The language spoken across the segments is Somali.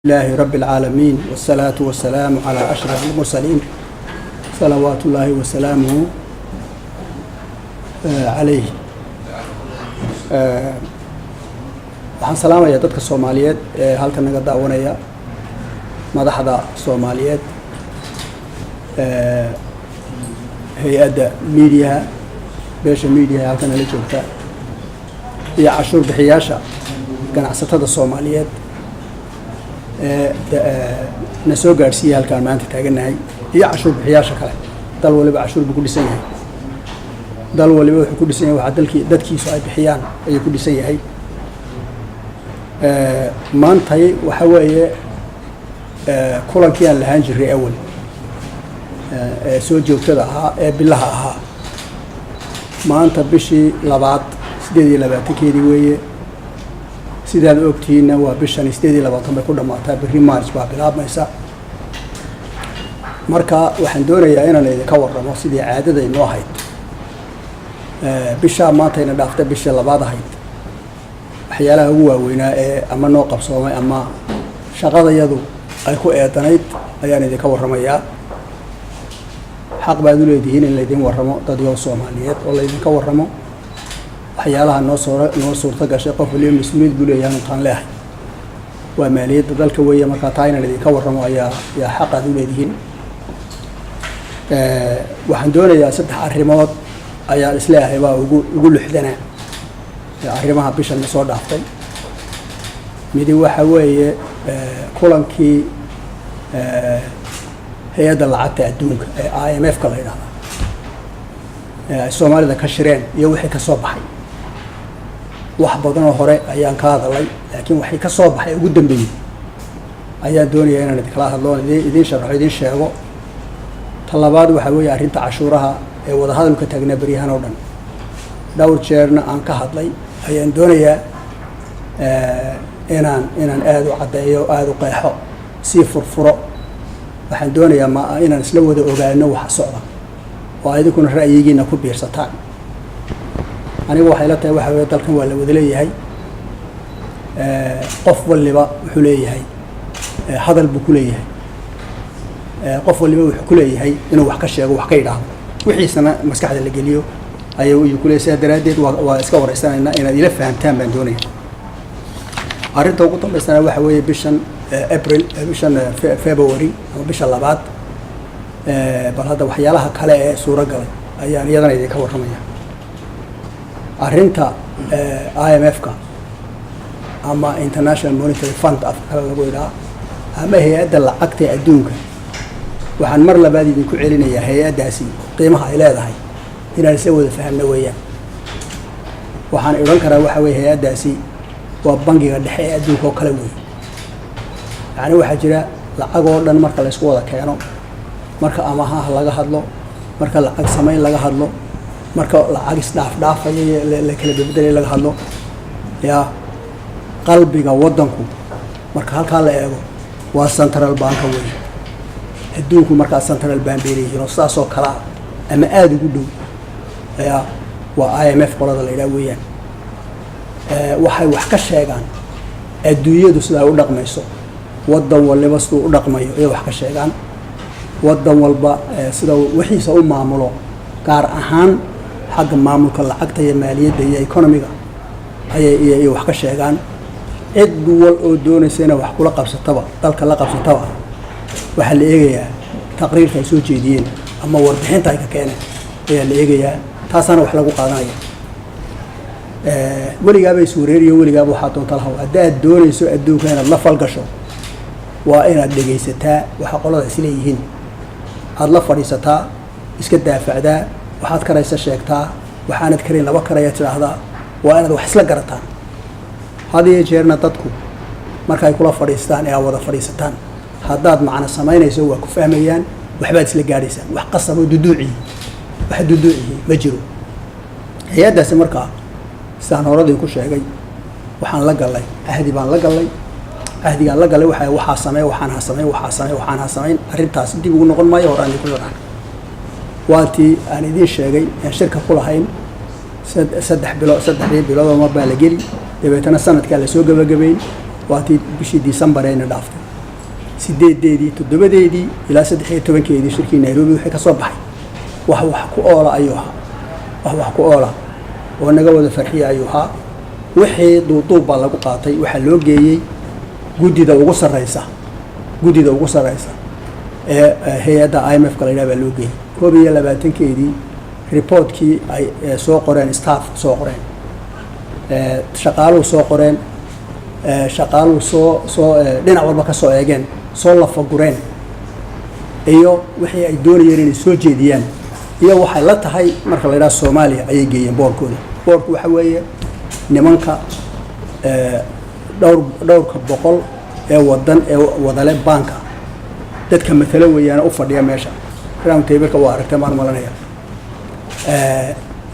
لله رب العالمين، والصلاة والسلام على أشرف المرسلين، صلوات الله وسلامه عليه. Waxaan salaamayaa dadka Soomaaliyeed ee halkan naga daawanaya, madaxda Soomaaliyeed, hay-adda miidiyaha, beesha miidiyaha halkan nala joogta, iyo cashuur bixiyaasha, ganacsatada Soomaaliyeed ee na soo gaadhsiiyey halkaan maanta taagannahay, iyo cashuur bixiyaasha kale. Dal waliba cashuur buu ku dhisan yahay. Dal waliba wuxuu ku dhisan yahay waxaa dalkii dadkiisu ay bixiyaan ayuu ku dhisan yahay. Maantay waxa weeye kulankii aan lahaan jiray awal ee soo joogtada ahaa ee bilaha ahaa. Maanta bishii labaad 28-keedii weeye. Sidaad ogtihiinna waa bishan 28 bay ku dhammaataa. Berri March baa bilaabmaysa. Marka waxaan doonayaa inaan idinka warramo sidii caadada inoo ahayd bishaa maantayna dhaaftay, bishii labaad ahayd, waxyaalaha ugu waaweynaa ee ama noo qabsoomay ama shaqadayadu ay ku eedanayd ayaan idinka warramayaa. Xaq baad u leedihiin in laydin warramo, dadyow Soomaaliyeed, oo laydinka warramo waxyaalaha noo suurto gashay. Qof waliba mas-uuliyad buu leeyahay. Intaan leehay waa maaliyadda dalka weeye. Markaa taa inaan idinka warramo ayaa xaq aad u leedihiin. Waxaan doonayaa saddex arrimood ayaan isleeyahay baa ugu luxdanaa arrimaha bishan na soo dhaaftay. Midi waxa weeye kulankii hay-adda lacagta adduunka ee IMF ka la yidhahda ee ay Soomaalida ka shireen iyo wixii ka soo baxay. Wax badanoo hore ayaan ka hadalay, laakiin waxay ka soo baxay ugu dambeeyey ayaan doonaya inaan idinkala hadlo, idiin sharaxo, idiin sheego. Ta labaad waxaa weeye arrinta cashuuraha ee wadahadalka taagnaa beryahan oo dhan, dhowr jeerna aan ka hadlay, ayaan doonayaa inaan aada u caddeeyo, aada u qeexo, sii furfuro. Waxaan doonayaa ma inaan isla wada ogaano waxa socda oo idinkuna ra'yigiina ku biirsataan. Anigu waxay la tahay waxa weye dalkan waa la wada leeyahay. Qof waliba wuxuu leeyahay hadal buu ku leeyahay. Qof waliba wuxuu ku leeyahay inuu wax ka sheego, wax ka yidhaahdo, wixiisana maskaxda la geliyo ayuu ku leeyahay. Sidaa daraaddeed waa iska wareysanaynaa. Inaad ila fahamtaan baan doonaya. Arrinta ugu dambeysana waxa weeye bishan April, bishan February ama bisha labaad, bal hadda waxyaalaha kale ee suuro galay ayaan iyadana idinka warramaya. Arrinta IMF-ka ama International Monetary Fund afka kale lagu idhaha, ama hay-adda lacagta adduunka, waxaan mar labaad idinku celinayaa hay-addaasi qiimaha ay leedahay inaan isla wada fahamno weeyaan. Waxaan odhan karaa waxa weye hay-addaasi waa bangiga dhexe ee adduunka oo kale wey. Yacni waxaa jira lacag oo dhan marka la isku wada keeno, marka amahaha laga hadlo, marka lacag samayn laga hadlo, marka lacag isdhaaf dhaafaya la kala bedbedelaya laga hadlo, yaa qalbiga waddanku marka halkaa la eego waa central banka wey. Adduunku markaa central bank bay leeyihiin oo sidaas oo kale ah ama aada ugu dhow. Ya waa IMF qolada la yidhaha weeyaan. Waxay wax ka sheegaan adduunyadu sida ay u dhaqmayso, waddan waliba siduu u dhaqmayo ayay wax ka sheegaan, waddan walba sida wixiisa u maamulo, gaar ahaan xagga maamulka lacagta iyo maaliyadda iyo economiga ayay iyo wax ka sheegaan. Cid wal oo doonaysa inay wax kula qabsataba, dalka la qabsataba, waxaa la eegayaa taqriirka ay soo jeediyeen ama warbixinta ay ka keeneen ayaa la eegayaa. Taasaana wax lagu qaadanaya. Weligaaba iswareeriyo, weligaaba waxaa doonta lahaw. Haddaad doonayso adduunka inaad la falgasho, waa inaad dhegaysataa waxa qolada isleeyihiin, aada la fadhiisataa, iska daafacdaa, waxaad karaysa sheegtaa, waxaanad karayn laba karaya tidhaahdaa. Waa inaad wax isla garataan. Had iyo jeerna dadku markaay kula fadhiistaan ee aad wada fadhiisataan, haddaad macno samaynayso waa ku fahmayaan, waxbaad isla gaadhaysaan. Wax qasabo duduucihi, wax duduucihi ma jiro. Hay-addaasi markaa, sidaan horadin ku sheegay, waxaan la gallay cahdi baan la gallay. Cahdigaan la gallay waxa waxaa samey, waxaan ha samayn, waxaa samey, waxaan ha samayn. Arrintaasi dib ugu noqon maayo, horaan idinku sharaxay. Waa tii aan idiin sheegay aan shirka ku lahayn 3 bilood, 3dii biloodoo mar baa la geli, dabeetana sanadkaa lasoo gebagabeyn. Waa tii bishii December ayna dhaaftay. 8-deedii, 7-deedii ilaa 13-keedii shirkii Nairobi wixii ka soo baxay wax ku oola ayuu ahaa, wax ku oola oo naga wada farxiya ayuu ahaa. Wixii duuduub baa lagu qaatay. Waxaa loo geeyey guddida ugu sarreysa ee hay-adda IMF ka la yidhaha baa loo geeyey. 21-keedii reportkii ay soo qoreen staff, soo qoreen shaqaaluhu, soo qoreen shaqaaluhu, soo dhinac walba ka soo eegeen, soo lafagureen, iyo wixii ay doonayeen inay soo jeediyaan iyo waxay la tahay marka la yidhaha Soomaaliya, ayay geeyeen boardkooda. Boardku waxa weeye nimanka dhowrka boqol ee wadan ee wadale baanka dadka matalo weeyaana u fadhiya meesha round tableka. Waa aragtay maan malanaya.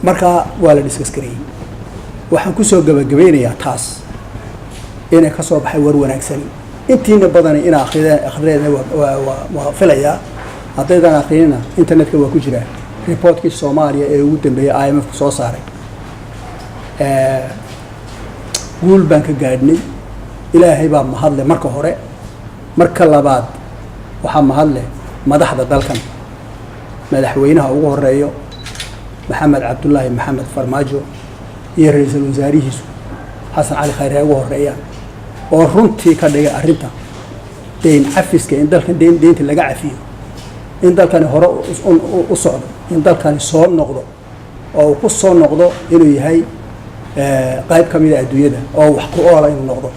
Markaa waa la discuss gareeyey. Waxaan kusoo gabagabeynayaa taas inay ka soo baxay war wanaagsani. Intiina badani ina akrideen akhrideedna waa filayaa. Haddaydan akrinina, internetka waa ku jiraa reportkii Soomaaliya ee ugu dambeeyey IMF ku soo saaray. Guul baan ka gaadhnay. Ilaahay baa mahadle marka hore. Marka labaad waxaa mahadle madaxda dalkan, madaxweynaha ugu horeeyo Maxamed Cabdullaahi Maxamed Farmaajo iyo ra-iisul wasaarihiisu Xasan Cali Khayre ay ugu horeeyaan, oo runtii ka dhigay arrinta deyn cafiska, in dalkan deynta laga cafiyo, in dalkani hore u socdo, in dalkani soo noqdo oo uu ku soo noqdo inuu yahay qayb ka mida adduunyada oo wax ku oola inuu noqdo,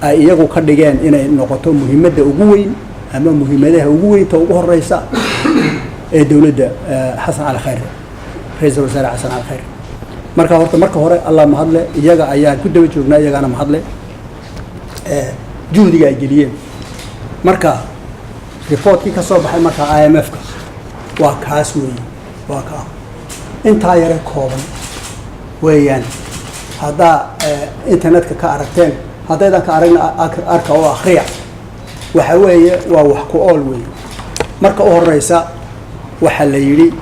ay iyagu ka dhigeen inay noqoto muhiimadda ugu weyn ama muhiimadaha ugu weynta ugu horeysa ee dowladda Xasan Cali Khayre, ra-iisul wasaare Xasan Cali Khayre. Marka horta marka hore Allah mahadle, iyaga ayaan ku daba joognaa, iyagaana mahadle juhdiga ay geliyeen. Marka reportkii ka soo baxay marka IMF-ka waa kaas weeye, waa kaa intaa yare kooban weeyaan. Haddaa internetka ka aragteen, haddaydan ka aragna, arka oo akhriya. Waxa weeye waa wax ku ool weeye. Marka u horeysa waxaa la yidhi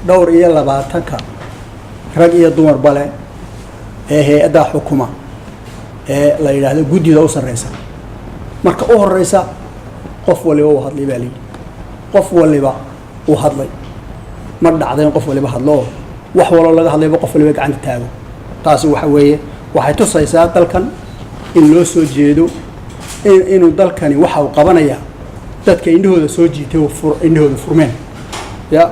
dhowr iyo labaatanka rag iyo dumarba leh ee hay-addaa xukuma ee la yidhaahdo guddida u sarreysa, marka u horeysa qof waliba uu hadlay baa layidhi. Qof waliba uu hadlay. Ma dhacda in qof waliba hadlo oo wax waloo laga hadlayba qof waliba gacanta taago. Taasi waxa weeye waxay tusaysaa dalkan in loo soo jeedo, inuu dalkani waxa uu qabanaya dadka indhahooda soo jiitay oo indhahooda furmeen ya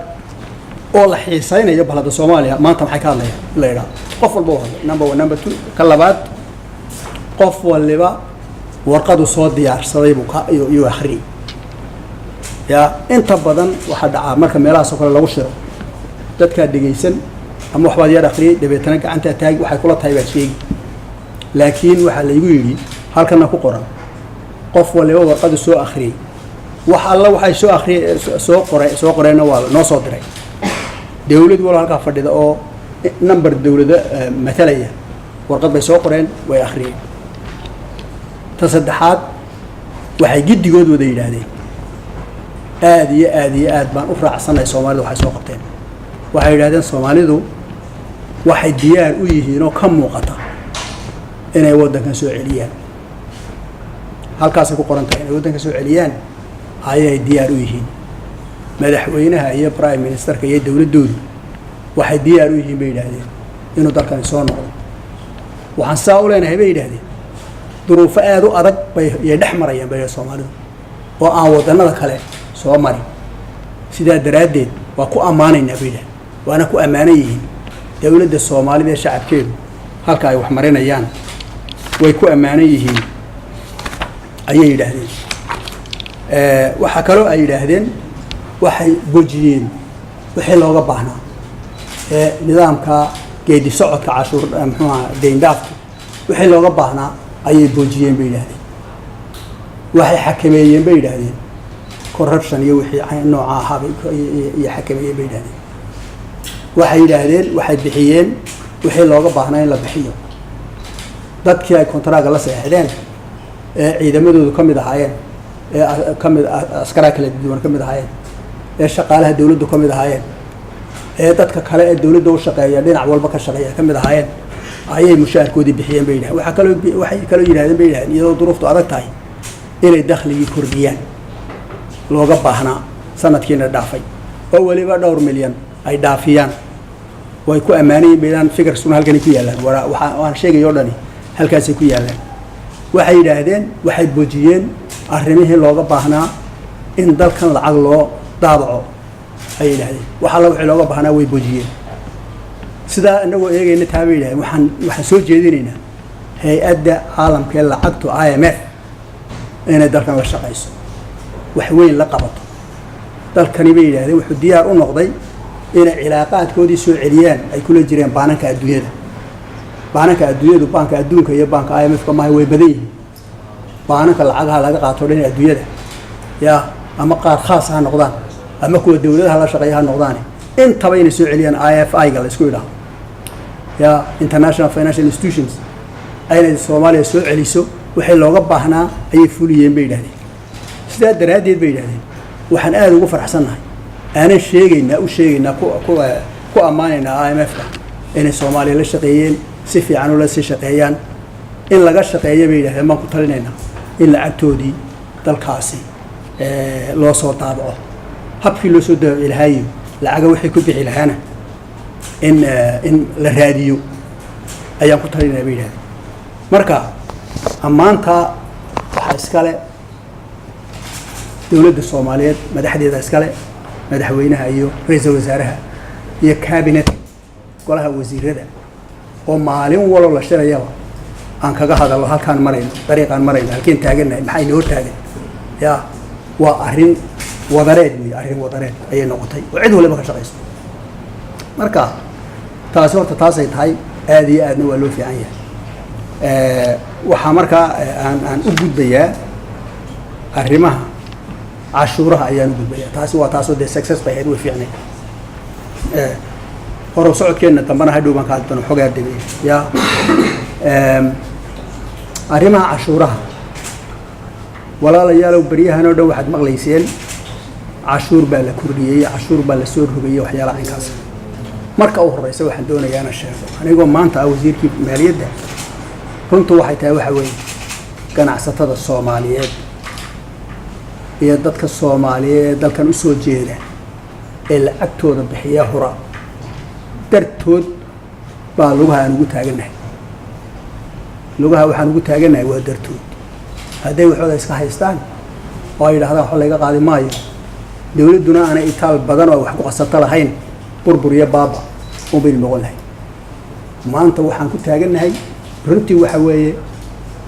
oo la xiisaynayo. Bal hadda Soomaaliya maanta maxay ka hadlayaan in la yidhaho. Qof walba u hadlay, number one. Number two, ka labaad, qof waliba warqadu soo diyaarsaday buu ka iyuu akhriyey. Ya inta badan waxaa dhacaa marka meelahaas oo kale lagu shiro, dadkaa dhegaysan ama waxbaad yar akhriyey, dabeetana gacantaa taagi, waxay kula tahay baad sheegi. Laakiin waxaa laygu yidhi, halkana ku qoran, qof waliba warqadu soo akhriyey, wax alla waxay soo akhriyey, soo qoreenna waa noo soo diray. Dawlad walo halkaa fadhida oo number dawlado matalaya warqad bay soo qoreen, way akhriyeen. Ta saddexaad, waxay giddigood wada yidhaahdeen aad iyo aad iyo aad baan u raacsanay Soomaalida waxay soo qabteen. Waxay yidhahdeen Soomaalidu waxay diyaar u yihiin oo ka muuqata inay waddankan soo celiyaan. Halkaasay ku qoran tahay, inay waddanka soo celiyaan ayay diyaar u yihiin. Madaxweynaha iyo prime ministerka iyo dowladdoodu waxay diyaar u yihiin, bay yidhaahdeen, inuu dalkani soo noqdo. Waxaan saa u leenahay, bay yidhaahdeen, duruufo aada u adag bay yay dhex marayaan, bay Soomaalidu, oo aan waddannada kale soo marin. Sidaa daraaddeed waa ku ammaanaynaa, bay yidhahdeen, waana ku ammaanan yihiin dowladda Soomaalida ee shacabkeedu halka ay wax marinayaan way ku ammaanan yihiin, ayay yidhaahdeen. Waxaa kaloo ay yidhaahdeen waxay bojiyeen wixii looga baahnaa ee nidaamka geedi socodka cashuur, muxuu aha, deyn dhaafka, wixii looga baahnaa ayay boojiyeen, bay yidhaahdeen. Waxay xakameeyeen, bay yidhaahdeen, corruption iyo wixii nooca ahaa bay iyo xakameeyeen, bay yidhahdeen. Waxay yidhaahdeen waxay bixiyeen wixii looga baahnaa in la bixiyo. Dadkii ay kontaraaga la saxeexdeen ee ciidamadoodu ka mid ahaayeen, ee ka mid askaraa kala duwan ka mid ahaayeen, ee shaqaalaha dawladdu ka mid ahaayeen, ee dadka kale ee dawladda u shaqeeya, dhinac walba ka shaqeeya ka mid ahaayeen, ayay mushaharkoodii bixiyeen, bay yidhahdeen. Waxaa kaloo waxay kaloo yidhahdeen, bay yidhahdeen, iyadoo duruuftu adag tahay. Inay dakhligii kordhiyaan looga baahnaa sanadkiina dhaafay, oo weliba dhowr milyan ay dhaafiyaan, way ku ammaanayin baydaan. Figuresuna halkanay ku yaallaan, waan sheegay o dhani halkaasay ku yaallaan. Waxay yidhaahdeen, waxay bojiyeen arrimihii looga baahnaa in dalkan lacag loo daabaco, ayay yidhahdeen. Wax alla wixii looga baahnaa way bojiyeen. Sidaa inagoo eegayna taa, bay yidhahdeen, waxaan soo jeedinaynaa hay-adda caalamka ee lacagtu, IMF, inay dalkan la shaqayso, wax weyn la qabato dalkani, bay yidhahdeen. Wuxuu diyaar u noqday inay cilaaqaadkoodii soo celiyaan ay kula jireen baananka adduunyada. Baananka adduunyadu, baanka adduunka iyo baanka IMF-ka maha, way badan yihiin. Baananka lacagaha laga qaato dhan adduunyada, ya ama qaar khaas ha noqdaan ama kuwa dowladaha la shaqeeya ha noqdaane, intaba inay soo celiyaan IFI-ga la isku idhaaho, ya International Financial Institutions, inay Soomaaliya soo celiso waxay looga baahnaa ayay fuliyeen, bay yidhahdeen. Sidaa daraaddeed, bay yidhahdeen, waxaan aada ugu faraxsannahay, aanan sheegaynaa, u sheegaynaa, ku ammaanaynaa IMF-ka inay Soomaaliya la shaqeeyeen, si fiican ula sii shaqeeyaan. In laga shaqeeya, bay yidhahdeen, baan ku talinaynaa in lacagtoodii dalkaasi loo soo daabaco. Habkii loo soo daabaci lahaayo, lacaga waxay ku bixi lahaana in la raadiyo ayaan ku talinaya, bay yidhahdeen. Marka ammaanta waxaa iskale dowladda Soomaaliyeed, madaxdeeda iskale, madaxweynaha iyo ra-iisul wasaaraha iyo cabinet, golaha wasiirada, oo maalin walo la shirayaba aan kaga hadallo halkaan marayno, dariiqaan marayno, halkeen taagannahay, maxaa inoo taagan. Ya waa arrin wadareed wey, arrin wadareed ayay noqotay oo cid waliba ka shaqayso. Marka taasi horta taasay tahay, aada iyo aadna waa loo fiican yahay. Waxaa markaa aan u gudbayaa arrimaha cashuuraha ayaan u gudbayaa. Taasi waa taasoo dee success bay ahayd, way fiicnayd. Horow socodkeenna dambana hadhow baan ka hadli doona xogaa degay. Ya arrimaha cashuuraha, walaalayaalow, beryahan oo dhan waxaad maqlayseen cashuur baa la kordhiyey, cashuur baa la soo rogayey, waxyaalaha caynkaas. Marka u horeysa waxaan doonayaa inaan sheego, anigoo maanta ah wasiirkii maaliyadda, runtu waxay tahay waxa weeye ganacsatada Soomaaliyeed iyo dadka Soomaaliyeed ee dalkan usoo jeeda ee lacagtooda bixiya hura dartood baa lugaha aan ugu taagannahay. Lugaha waxaan ugu taagannahay waa dartood. Hadday waxooda iska haystaan oo ay yidhahdaan waxba layga qaadi maayo, dowladduna aanay itaal badan oo wax ku qasato lahayn, burbur iyo baaba un baynu noqon lahayn. Maanta waxaan ku taagannahay runtii waxa weeye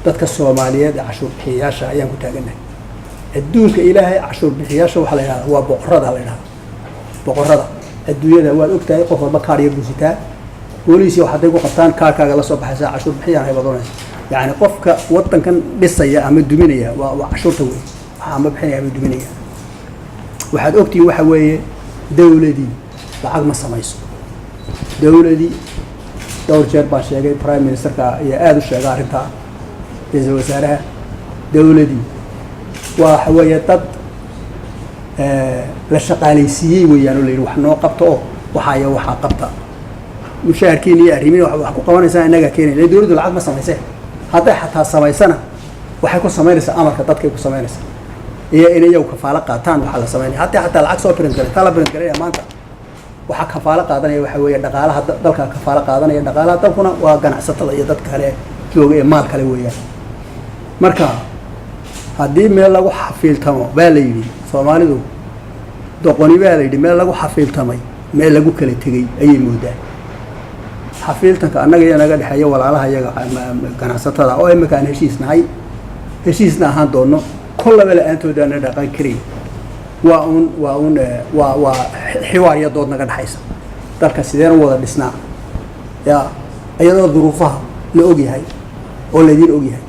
dadka Soomaaliyeed ee cashuur bixiyayaasha ayaan ku taagannahay. Adduunka Ilaahay cashuur bixiyaasha waxaa la yidhahdaa waa boqorada la yidhahdaa, boqorada adduunyada. Waad ogtahay, qof walba kaar yar buu sitaa. Booliisi wax hadday ku qabtaan, kaarkaaga la soo baxaysa, cashuur bixiyaan hay badoonaysa. Yacni qofka waddankan dhisaya ama duminaya waa cashuurta wey, waxa ama bixinaya ama duminaya. Waxaad ogtihiin waxa weeye dowladii lacag ma samayso. Dowladii dhowr jeer baan sheegay, prime ministerka ayaa aada u sheega arrintaa, ra-iisul wasaaraha. Dowladii waa waxa weeye dad la shaqaalaysiiyey weeyaan, oo la yidhi wax noo qabta oo waxaaya waxaa qabta, mushaharkiina iyo arrimiin wax ku qabanaysaa innagaa keenayna. Dowladdu lacag ma samaysee. Hadday xataa samaysana, waxay ku samaynaysaa amarka dadkay ku samaynaysaa iyo in iyagu kafaalo qaataan. Waxaa la samaynaya hadday xataa lacag soo print garay, taa la print garaya maanta waxaa kafaalo qaadanaya waxa weeye dhaqaalaha dalka kafaalo qaadanaya. Dhaqaalaha dalkuna waa ganacsatada iyo dadka kale jooga ee maal kale weeyaan. Marka haddii meel lagu xafiiltamo, baa la yidhi Soomaalidu, doqoni baa la yidhi, meel lagu xafiiltamay meel lagu kala tegey ayay moodaa. Xafiiltanka annaga iyo naga dhexeeya walaalaha iyaga ganacsatada oo imika aan heshiis nahay, heshiisna ahaan doonno, kollaba la-aantooda aana dhaqan karayn, waa un waa xiwaar iyo dood naga dhexaysa. Dalka sideen u wada dhisnaa, ya iyadoo duruufaha la ogyahay oo laydin ogyahay,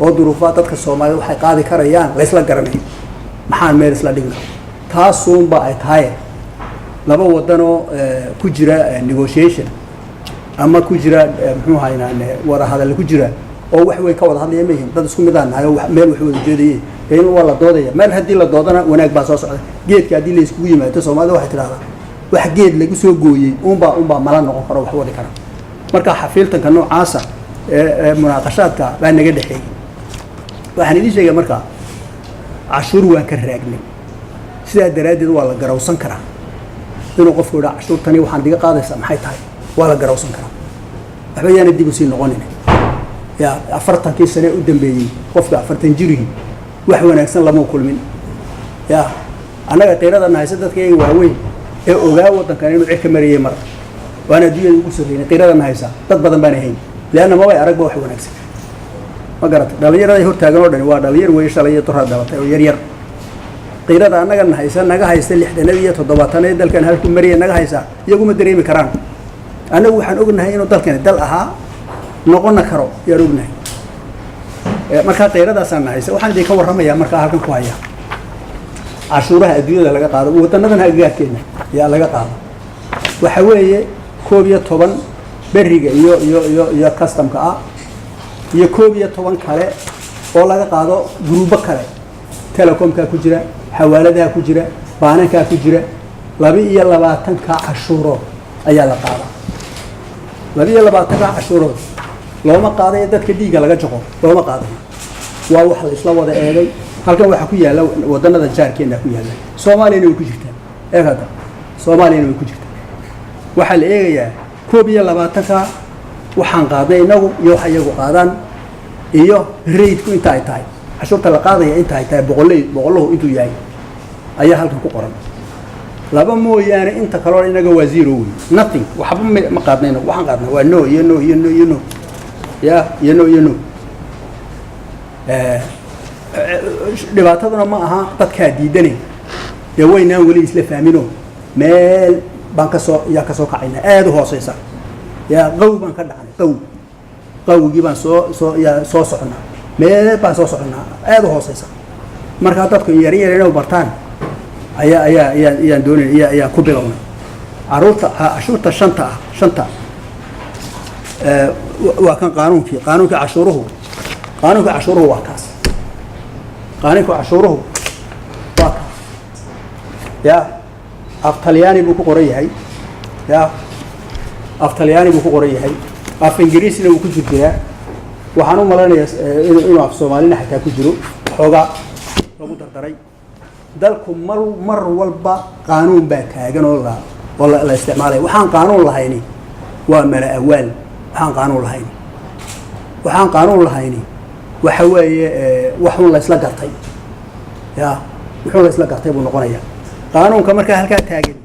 oo duruufaha dadka Soomaaliyed waxay qaadi karayaan laysla garanayo, maxaan meel isla dhignaa? Taasuunba ay tahay laba wadanoo ku jira negotiation ama ku jira, muxuu haynaan, wada hadal ku jira oo wax weyn ka wada hadlaya ma yihin. Dad isku mid aan nahay oo meel wax wada jeedayay in waa la doodaya. Meel haddii la doodana wanaag baa soo socda. Geedka haddii la iskugu yimaado, Soomaalida waxay tidhahdaa wax geed lagu soo gooyey unbaa mala noqon karo, wax wadi kara. Marka xafiiltanka noocaasa ee munaaqashaadka baa naga dhexeeyey. Waxaan idiin sheegaya marka Cashuur waan ka raagnay. Sidaa daraaddeed waa la garawsan karaa inuu qofku idhaa, "Cashuurtani waxaan diga qaadaysaa maxay tahay?" Waa la garawsan karaa. Waxba yaana dib usii noqonin. Ya 40kii sane u dambeeyey, qofka 40 jirihii wax wanaagsan lama kulmin. Ya annaga qiiradana hayse, dadka iyaga waaweyn ee ogaa waddankan inuu cirka marayay mar waana adduunyada ugu sarreynay, qiiradana haysaa dad badan baan ahayn, leanna mabay aragba wax wanaagsan. Ma garata? Dhallinyarada hortaagan oo dhani waa dhalinyar weeye, shalay iyo doraa dhalatay oo yar yar. Qiirada annagana haysa, naga haysta 60adii iyo 70adii dalkan halku maraya naga haysa, iyaguma dareemi karaan. Annagu waxaan ognahay inuu dalkani dal ahaa, noqonna karo yaan ognahay. Markaa qiiradaasaan na haysa. Waxaan idinka warramayaa markaa, halkan ku haya cashuuraha adduunyada laga qaado, wadanadan agagaarkeena yaa laga qaado. Waxa weeye 11 beriga iyo customka ah iyo 11 kale oo laga qaado guruubo kale: telecomkaa ku jira, xawaaladaha ku jira, baanankaa ku jira. 22ka cashuurood ayaa la qaadaa. 22ka cashuurood looma qaadayo dadka dhiigga laga jaqo, looma qaadayo. Waa wax la isla wada eegay. Halkan waxaa ku yaalla wadanada jaarkeena ku yaalla, Soomaaliyana way ku jirtaa. Eeg hadda, Soomaaliyana way ku jirtaa. Waxaa la eegayaa 21ka waxaan qaadnay inagu iyo waxa iyagu qaadaan iyo rateku inta ay tahay, cashuurta la qaadaya inta ay tahay, boqolley boqollahu intuu yahay ayaa halkan ku qoran. Laba mooyaane, inta kaloo inaga waa zero wey, nothing, waxba ma qaadnay inagu. Waxaan qaadnay waa no iyo no iyo no iyo no ya iyo no iyo no. Dhibaataduna ma aha dadkaa diidanay, dee waynaan weli isla fahmino. Meel baan kasoo yaa kasoo kacaynaa aada u hooseysa. Ya qaw baan ka dhacnay, qaw qawgii baan soo yaa soo soconaa, meel baan soo soconaa aada u hooseysa. Markaa dadku yar yar inay bartaan ayaa ayaan doonay, ayaa ku bilownay caruurta cashuurta shanta ah. Shanta waa kan qaanuunkii cashuuruhu. Qaanuunkii cashuuruhu waa kaas. Qaanuunka cashuuruhu waa kaas. Ya af Talyaani buu ku qoran yahay, ya af Talyaani buu ku qoran yahay, af Ingiriisina wuu ku jir jiraa. Waxaan u malaynayaa inuu af Soomaalina xataa ku jiro, xoogaa lagu dardaray. Dalku mar walba qaanuun baa taagan oo la isticmaalaya. Waxaan qaanuun lahayni waa mala awaal. Waxaan qaanuun lahayni waxa weeye waxuun la isla gartay. Ya wuxuun la isla gartay buu noqonayaa qaanuunka. Markaa halkaa taagan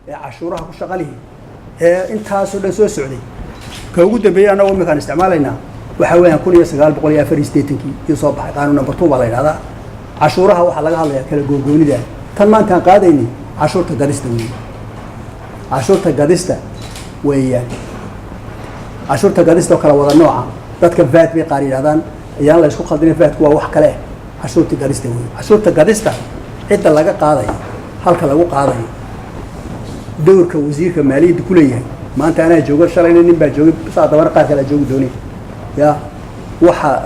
ee cashuuraha ku shaqalihi ee intaasoo dhan soo socday, ka ugu dambeeyey annagoo imikaaan isticmaalaynaa waxa weeyaan 1984kii iyo soo baxay, qaanuun number 2 baa la yidhahdaa. Cashuuraha waxaa laga hadlayaa kala goongoonida. Tan maantaan qaadayni cashuurta gadista weeye, cashuurta gadista weeyaan. Cashuurta gadista oo kala wada nooca, dadka VAT bay qaar yidhahdaan. Ayaan la isku khaldinin, VATku waa wax kale. Cashuurta gadista weeye. Cashuurta gadista cidda laga qaadayo, halka lagu qaadayo, dowrka wasiirka maaliyadda ku leeyahay. Maanta anaa joogo, shalayna nin baa joogay, saa dabana qaar kale joogi doonay. Ya waxa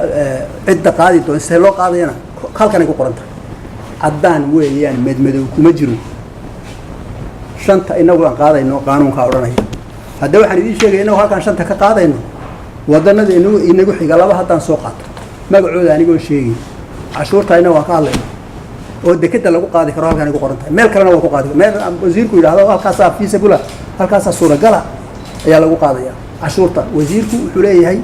cidda qaadi doon, sida loo qaadayana halkanay ku qoran tahay. Caddaan weeyaan, madmadow kuma jiro. Shanta inagu aan qaadayno qaanuunkaa odhanaya. Hadda waxaan idiin sheegaya, inagu halkaan shanta ka qaadayno, wadanada inagu xiga laba haddaan soo qaato magacooda anigoon sheegay, cashuurta inagu aan ka hadlayno oo dekeda lagu qaadi karo halkaan ay ku qoran tahay, meel kalena waa ku qaadi. Meel wasiirku yidhahdo halkaasaa feasible, halkaasaa suuragala ayaa lagu qaadaya cashuurta. Wasiirku wuxuu leeyahay,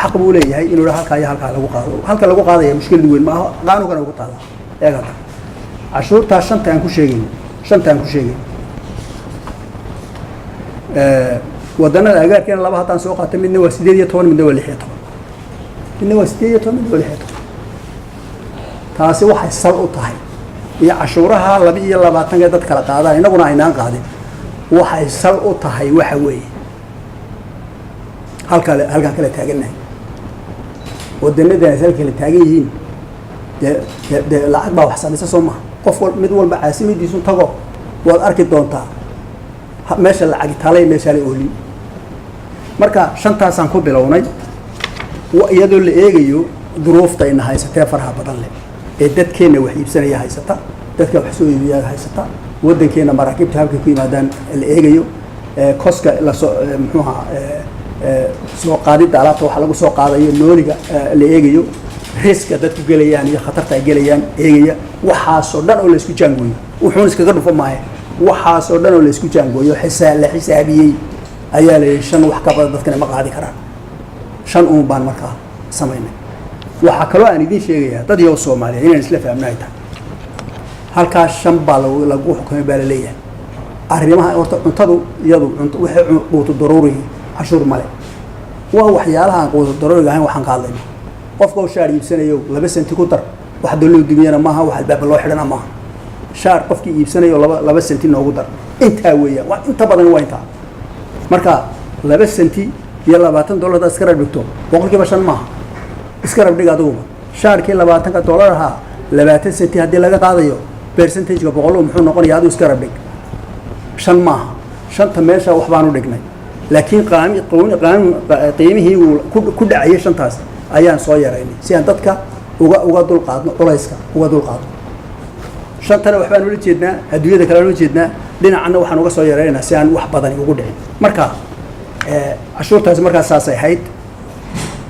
xaq buu leeyahay inuu yidhahdo halkaa iyo halkaa lagu qaado. Halka lagu qaadaya mushkilad weyn maaha, qaanuunkana ugu taala. Eeg hadda cashuurtaa shanta aan ku sheegayno, shanta aan ku sheegayno, wadanada agaarkeena laba haddaan soo qaatay, midna waa 18, midna waa 16. Midna waa 18, midna waa 16. Taasi waxay sal u tahay iyo cashuuraha 22ka dad kala qaadaan, innaguna aynaan qaadin, waxay sal u tahay waxa weeye halkale, halkaan kala taagannahay. Wadanadaas halka kala taagan yihiin, dee lacag baa wax samaysa, soo maha? Qof wal mid walba caasimadiisu tago, waad arki doontaa meesha lacagi taalay, meeshaana oolin. Marka shantaasaan ku bilownay, iyadoo la eegayo duruufta ina haysatee faraha badan leh ee dadkeenna wax iibsanaya haysata, dadka wax soo iibiya haysata, waddankeenna maraakiibta halkay ku yimaadaan la eegayo, koska lasoo muxuuha soo qaadidda alaabta waxa lagu soo qaadayo nooliga la eegayo. Riska dadku gelayaan iyo khatarta ay gelayaan eegaya. Waxaasoo dhan oo laysku jaangooyo, wuxuun iskaga dhufo maahe, waxaasoo dhan oo laysku jaangooyo, la xisaabiyey ayaa la yidhi 5 wax ka badan dadkana ma qaadi karaan. 5 uun baan markaa samaynay. Waxaa kaloo aan idiin sheegayaa, dad yow Soomaaliya, inaan isla fahamna ay tahay. Halkaas 5 baa lagu xukumay baa laleeyahay. Arrimaha horta cuntadu iyadu cunto waxay quutu daruurigi cashuur male. Waa waxyaalaha aan quutu daruuriga ahayn waxaan ka hadlayna. Qofka oo shaar iibsanayo 2 senti ku dar, wax dalloo dumiyana maaha, wax albaaba loo xidhana maaha. Shaar qofkii iibsanayo 2 senti noogu dar, intaa weeyaan. Waa inta badan, waa intaa. Marka 2 senti iyo $20 hadaad iska rab dhigto, 5% maaha. Iska rab dhig adiguba. Shaarkii $20-ka ahaa 20 senti haddii laga qaadayo, percentageka boqol muxuu noqonaya? Adigu iska rab dhig. 5 maaha. Shanta meesha wax baan u dhignay, laakiin qaami qaami qiimihii uu ku dhacayay shantaas ayaan soo yaraynay, si aan dadka uga dulqaadno, culayska uga dulqaadno. Shantana waxbaan ula jeednaa, adduunyada kale aan ula jeednaa, dhinacanna waxaan uga soo yaraynaynaa si aan wax badani ugu dhicin. Marka cashuurtaasi markaas saasay ahayd.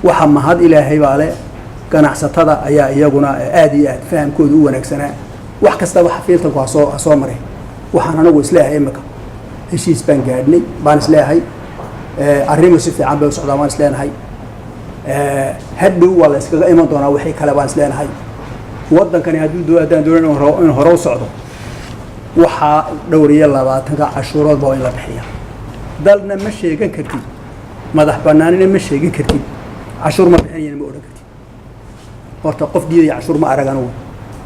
Waxa mahad Ilaahay baa le, ganacsatada ayaa iyaguna aad iyo aad fahamkooda u wanaagsanaa. Wax kastaba xafiiltanku hasoo maray. Waxaan anagu isleeyahay imika heshiis baan gaadhnay baan isleeyahay. Arrimu si fiican bay u socdaan baan isleenahay. Hadhow waa la iskaga iman doonaa wixii kale baan isleenahay. Waddankani hadduu haddaan doonan in hore u socdo, waxaa dhowr iyo labaatanka cashuuroodba waa in la bixiya. Dalna ma sheegan kartid, madax banaanina ma sheegan kartid, cashuur ma bixinayana ma odhan kartid. Horta qof diidaya cashuur ma arag anugu.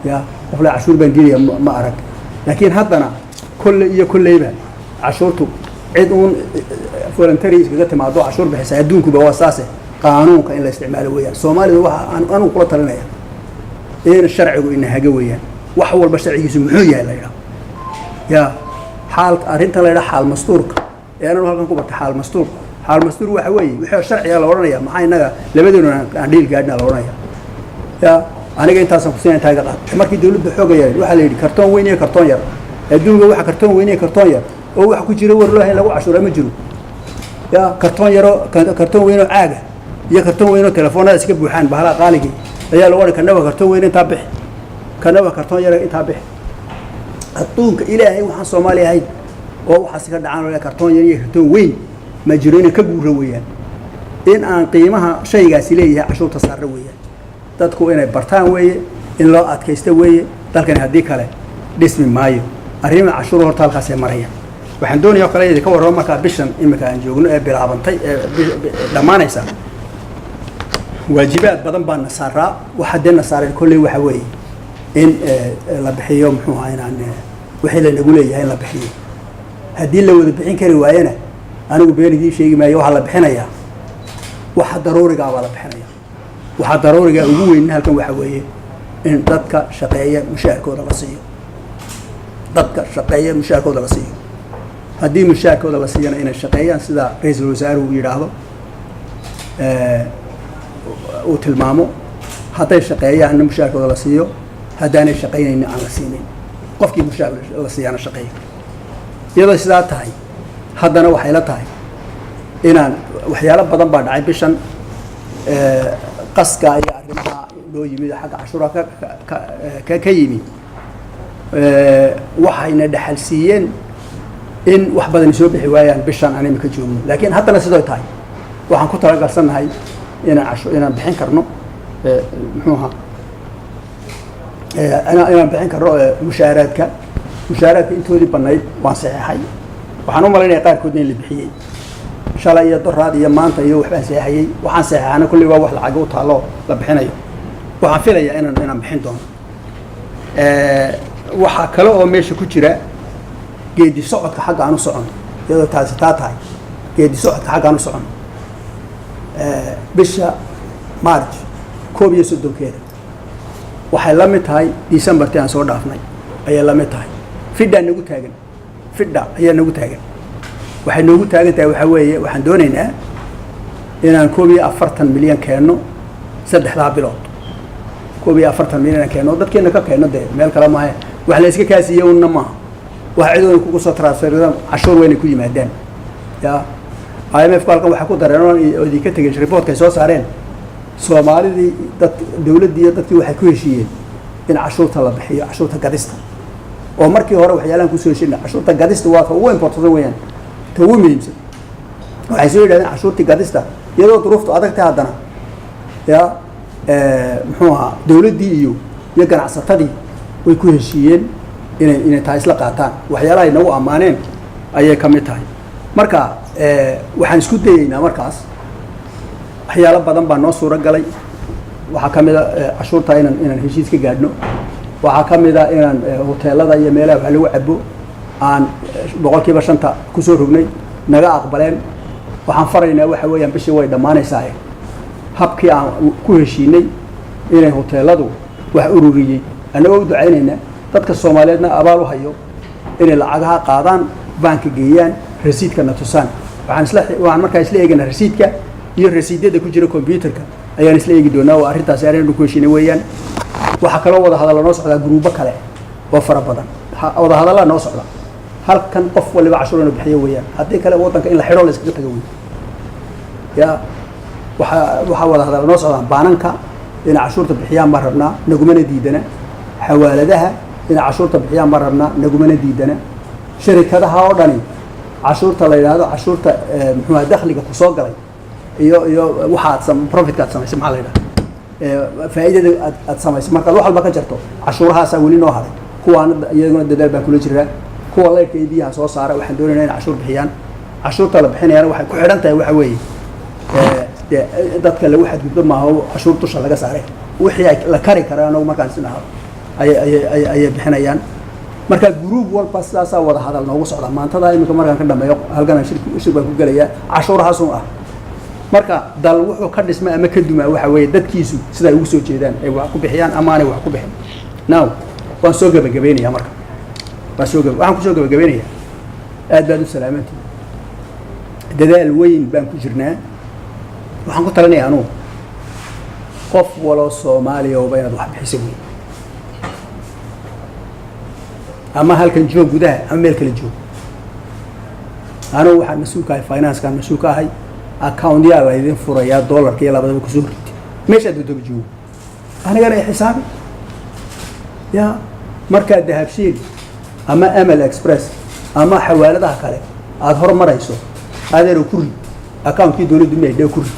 Ya qof le cashuur baan diidaya ma arag. Laakiin haddana kolle iyo kolleyba cashuurtu cid uun voluntary iskaga timaado cashuur bixisa adduunkuba waa saase. Qaanuunka in la isticmaalo weeyaan. Soomaalida waxa aan anigu kula talinaya in sharcigu ina haga weeyaan. Wax walba sharcigiisu muxuu yahay la yidhaho. Ya xaal arrintan la yidhaha xaal mastuurka ee anagu halkan ku barta. Xaal mastuur, xaal mastuur waxa weeye wixii sharciga la odhanaya. Maxaa innaga labadeenu aan dhiil gaadhina la odhanaya. Ya aniga intaasaan kusiina, intaa iga qaad. Markii dawladda xooga yaray waxaa la yidhi kartoon weyn iyo kartoon yar. Adduunka waxa kartoon weyn iyo kartoon yar oo waxa ku jira war loo hayn lagu cashuuraa ma jiro. Ya kartoon yaroo, kartoon weyn oo caaga iyo kartoon weyn oo telefoonada iska buuxaan bahalaha qaaligii ayaa lagu odhan, kana waa kartoon weyn, intaa bixi, kana waa kartoon yar, intaa bixi. Adduunka Ilaahay waxaan Soomaali ahayn oo waxaasi ka dhacaan oo kartoon yar iyo kartoon weyn ma jiro. Inay ka guura weeyaan, in aan qiimaha shaygaasi leeyahay cashuurta saarra weeyaan. Dadku inay bartaan weeye, in loo adkaysto weeye. Dalkani haddii kale dhismi maayo. Arrimaha cashuur horta halkaasay marayaan. Waxaan doonaya oo kale idinka warramo markaa bishan imika aan joogno ee bilaabantay ee dhammaanaysa, waajibaad badan baa na saaraa. Waxa dee na saareen kolley waxa weeye in la bixiyo, muxuu ahaa, inaan wixii lanagu leeyahay in la bixiyo. Haddii la wada bixin kari waayana, anigu been idiin sheegi maayo, waxaa la bixinayaa waxa daruurigaa baa la bixinaya. Waxaa daruurigaa ugu weyn halkan waxa weeye in dadka shaqeeya mushaharkooda la siiyo. Dadka shaqeeya mushaharkooda la siiyo. Haddii mushaharkooda la siiyana, inay shaqeeyaan, sida ra-iisul wasaaruhu yidhaahdo, uu tilmaamo. Hadday shaqeeyaanna mushaharkooda la siiyo, haddaanay shaqaynaynin aan la siinin. Qofkii mushaar la siiyana shaqeeyo. Iyadoo sidaa tahay, haddana waxay la tahay inaan waxyaalo badan baa dhacay bishan. Qaska iyo arrimaha loo yimid xagga cashuuraha ka yimi waxayna dhaxal siiyeen in wax badani soo bixi waayaan bishan aan imika joogno. Laakiin haddana sidoo tahay waxaan ku talagalsannahay inaan bixin karno, muxuu ahaa, inaan bixin karno mushaaraadka. Mushaaraadka intoodii badnayd waan saxeexay. Waxaan u malaynaya qaarkoodna in la bixiyey shalay iyo doraad iyo maanta iyo waxbaan saxeexayey. Waxaan saxeexana kolley waa wax lacag u taallo la bixinayo. Waxaan filayaa inaan bixin doono. Waxaa kale oo meesha ku jira geedi socodka xagga aan u socono. Iyadoo taasi taa tahay, geedi socodka xagga aan u socono, bisha March 31-keeda waxay la mid tahay Decembertii aan soo dhaafnay ayay la mid tahay. Fidhaa nagu taagan, fidha ayaa nagu taagan. Waxay noogu taagan tahay waxaa weeye, waxaan doonaynaa inaan 41 milyan keenno saddexdaa bilood. 41 milyan aan keenno, dadkeena ka keenno. Dee meel kale maaha, wax la iska kaasiiye unna maaha. Wax cidoona kugu soo transferadaan, cashuur weynay ku yimaadaan. Ya IMF ku halkan waxay ku dareen oo idinka tegay reportka ay soo saareen. Soomaalidii, dad dowladdii iyo dadkii waxay ku heshiiyeen in cashuurta la bixiyo, cashuurta gadista, oo markii hore waxyaalahan kusoo heshiina cashuurta gadista waa ta ugu important weeyaan, ta ugu muhiimsan. Waxay soo yidhahdeen cashuurtii gadista, iyadoo duruuftu adagtay haddana ya muxuu ahaa, dowladdii iyo ganacsatadii way ku heshiiyeen inay taa isla qaataan. Waxyaalaha ay nagu ammaaneen ayay ka mid tahay. Marka waxaan isku dayeynaa markaas, waxyaalo badan baa noo suuro galay. Waxaa ka mid a cashuurta inaan heshiis ka gaadhno. Waxaa ka mid a inaan hoteelada iyo meelaha wax lagu cabo aan 5% kusoo rognay, naga aqbaleen. Waxaan faraynaa waxa weeyaan, bishii way dhammaanaysaa, habkii aan ku heshiinay inay hoteeladu wax ururiyey, annagoo u ducaynaynaa dadka Soomaaliyeedna abaal u hayo, inay lacagaha qaadaan, baanka geeyaan, rasiidkana tusaan. Waxaan markaa isla eegaynaa rasiidka iyo rasiidyada ku jira computerka ayaan isla eegi doonaa. Waa arrintaasi arrin ku heshiinay weeyaan. Waxaa kaloo wada hadalla noo socdaa guruubo kale oo fara badan. Wada hadallaa noo socda. Halkan qof waliba cashuur inuu bixiyo weeyaan, haddii kale waddanka in la xidho, la iskaga tago wey. Ya waxaa wada hadalla noo socdaan baananka inay cashuurta bixiyaan baan rabnaa, nagumana diidana. Xawaaladaha inay cashuurta bixiyaan baan rabnaa, nagumana diidana. Sharikadaha oo dhani cashuurta la yidhaahdo cashuurta muxuu aha, dakhliga kusoo galay iyo waxa aad profitka aad samaysay, maxaa la yidhahda, faa'iidada aad samaysay markaad wax walba ka jarto, cashuurahaasaa weli noo haray. Kuwaana iyaguna dadaal baan kula jiraa. Kuwa leyrka iyo biyaha soo saara waxaan doonaynaa inay cashuur bixiyaan. Cashuurta la bixinayana waxay ku xidhan tahay waxa weeye, dee dadka lagu xadgudbo maaha oo cashuur dusha laga saaray. Wixii ay la kari kara anagu markaan isnaho ayay bixinayaan. Marka gruub walba sidaasaa wada hadal noogu socda. Maantada iminka markaan ka dhameeyo halkan shir baan ku gelayaa cashuurahaasun ah. Marka dal wuxuu ka dhismay ama ka dumaa waxa weeye dadkiisu siday ugu soo jeedaan, ay wax ku bixiyaan ama aanay wax ku bixin. Now waan soo gabagabaynayaa. Marka waan soo gaba waxaan kusoo gabagabeynayaa, aad baad u salaamantihi. Dadaal weyn baan ku jirnaa. Waxaan ku talinaya anugu qof waloo Soomaaliya ooba inaad wax bixiso wey, ama halkan joog gudaha ama meel kale joog. Anugu waxaan mas-uul ka ahay financekaan mas-uul ka ahay. Account-yaa laydin furayaa, dollarka iyo labadaba kusoo rid, meeshaad doontoba joogo, anigana i xisaabi. Ya markaad Dahabshiil ama Amal Express ama xawaaladaha kale aada hor marayso, adeero ku rid accountkii dowladdu maydhe, ku rid.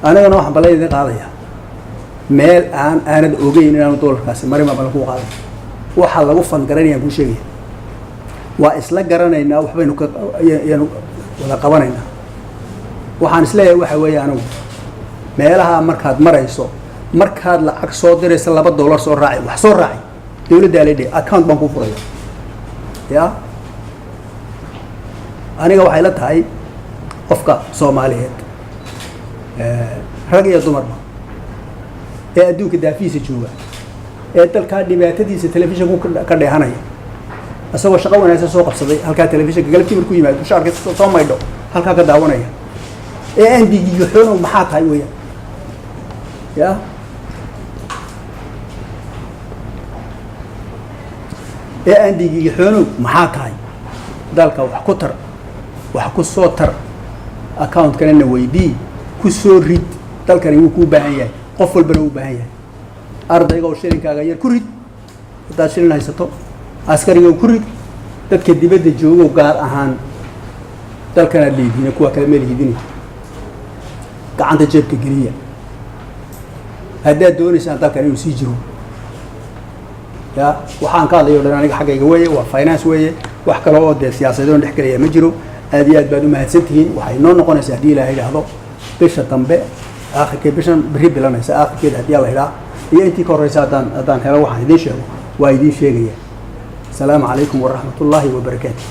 Anigana waxaan ballan idin qaadayaa meel aanad ogeyn inaanu dollarkaasi marin baan ballan kuu qaaday. Waxaa lagu fangaranayaan kuu sheegaya, waa isla garanaynaa, waxbaynu ka ayaanu wada qabanaynaa. Waxaan isleeyahay waxa weeye, anigu meelaha markaad marayso, markaad lacag soo diraysa, $2 soo raaci, wax soo raaci. Dowladdaa la dhihi account baan kuu furaya. Ya aniga waxay la tahay qofka Soomaaliyeed, rag iyo dumarba, ee adduunka daafihiisa jooga, ee dalkaa dhibaatadiisa telefishanku ka dheehanaya, isagoo shaqo wanaagsan soo qabsaday, halkaa telefishanka galabtii markuu yimaado, shaarka soo maydho, halkaa ka daawanaya, ee aan digiyo xoonow maxaa tahay weeyaan. Ya ee aan digiyo xoonow maxaa tahay, dalka wax ku tar, wax ku soo tar, accountkana na weydii, ku soo rid. Dalkani wuu kuu baahan yahay, qof walbana wuu baahan yahay. Ardayga oo shilinkaaga yar ku rid haddaad shilin haysato, askariga ku rid, dadka dibadda joogo gaar ahaan, dalkanaad leedihiin, kuwa kale ma lihidini. Gacanta jeebka geliya haddaad doonaysaan dalkan inuu sii jiro. Ya waxaan ka hadlayo o dhan aniga xaggayga weeye, waa finance weeye. Wax kale oo dee siyaasadoon dhex gelaya ma jiro. Aad iyo aad baad u mahadsan tihiin. Waxay noo noqonaysaa haddii Ilaahay idhaahdo bisha dambe aakhirkeed, bishan berri bilanaysa aakhirkeeda haddii Alla idhaa, iyo intii ka horreysa haddaan helo waxaan idiin sheego, waa idiin sheegaya. Asalaamu calaykum waraxmat ullaahi wabarakaatu.